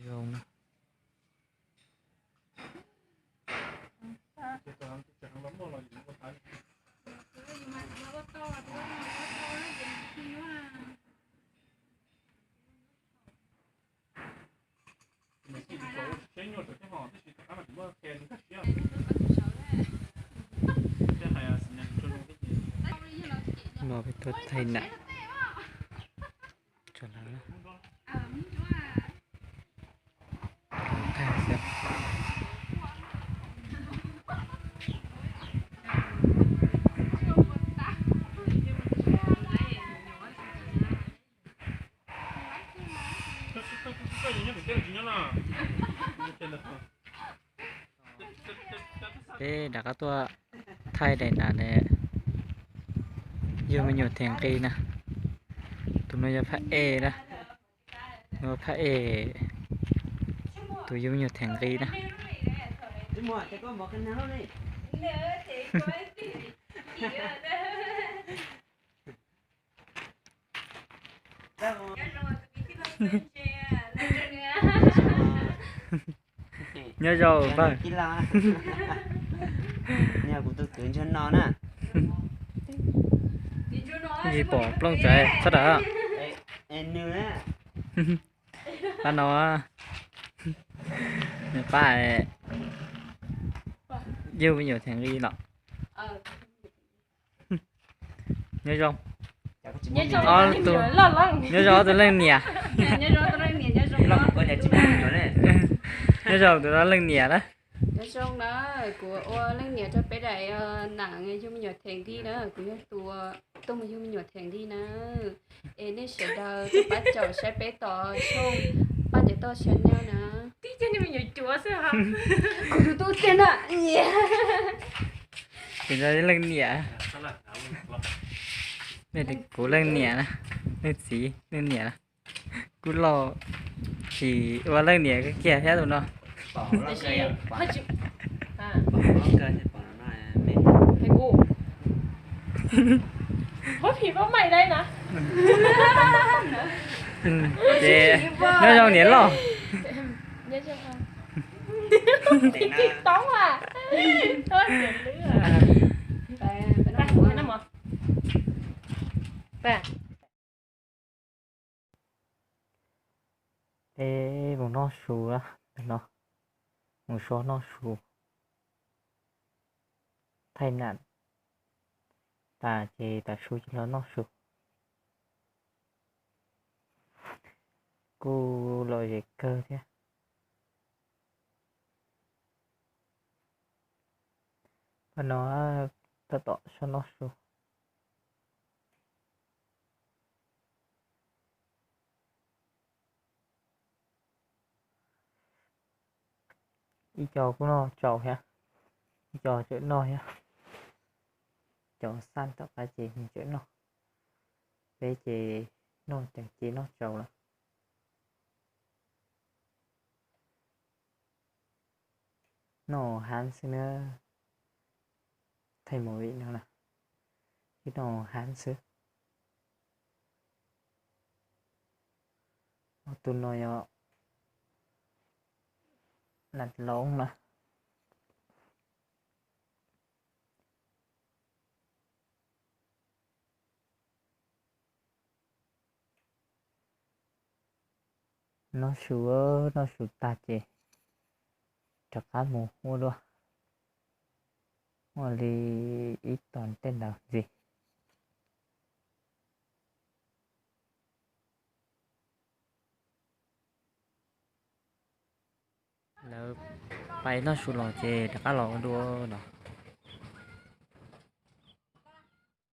Zoo na. Los peb tuaj thaij nam. Peb rov qab tuaj thaij daim nam ne, yug me nyuam them nqi na. Tus no yog phab ej na, phab ej, tus yug me nyuam them nqi na. Nyob zoo pawg. Kuv tus kwv ntsuag no na. Tsis pom plooj tsawv txhob rawm. Pab no, nws pab yug me nyuam them nqi los. Nyob zoo. Nyob zoo ob tug leej niam. Nyob zoo tus no leej niam na. Nyob zoo na, kuv ua leej niam rau peb daim nam yug me nyuam them nqi na, kuv yog tus tuaj mus yug me nyuam them nqi na. Es nej sawv daws tuaj pab caum saib peb tom tshooj Paj Ncaws Toj channel na. Tib cov me nyuam cuav xwb. Kuv tus tub tiag na. Kuv leej niam, kuv leej niam na, leej txiv leej niam na. Kuv los tsis ua leej niam kiag thiab tus no. Ces nyob zoo niam loj. Peb mus noj su, ntawm no mus so noj su, thaij nam tas ces tav su cia li los noj su. Kuj lom zem kawg thiab. Pab no tab tom so noj su. Ib co kuj noj tsaus thiab, ib co tseem noj thiab. Cov xaj tom qab ces nws tseem noj, peb ces noj ceev ces noj tsaus lawm. Noj hab xwb na, thaij movie no na, ib noj hab xwb. Tus no yog nam loob na. Noj su, noj su tag ces rov qab mus ua dua, ua li ib tog tej ntawd ntxiv. Lawv pais noj su los ces rov qab los ua dua no.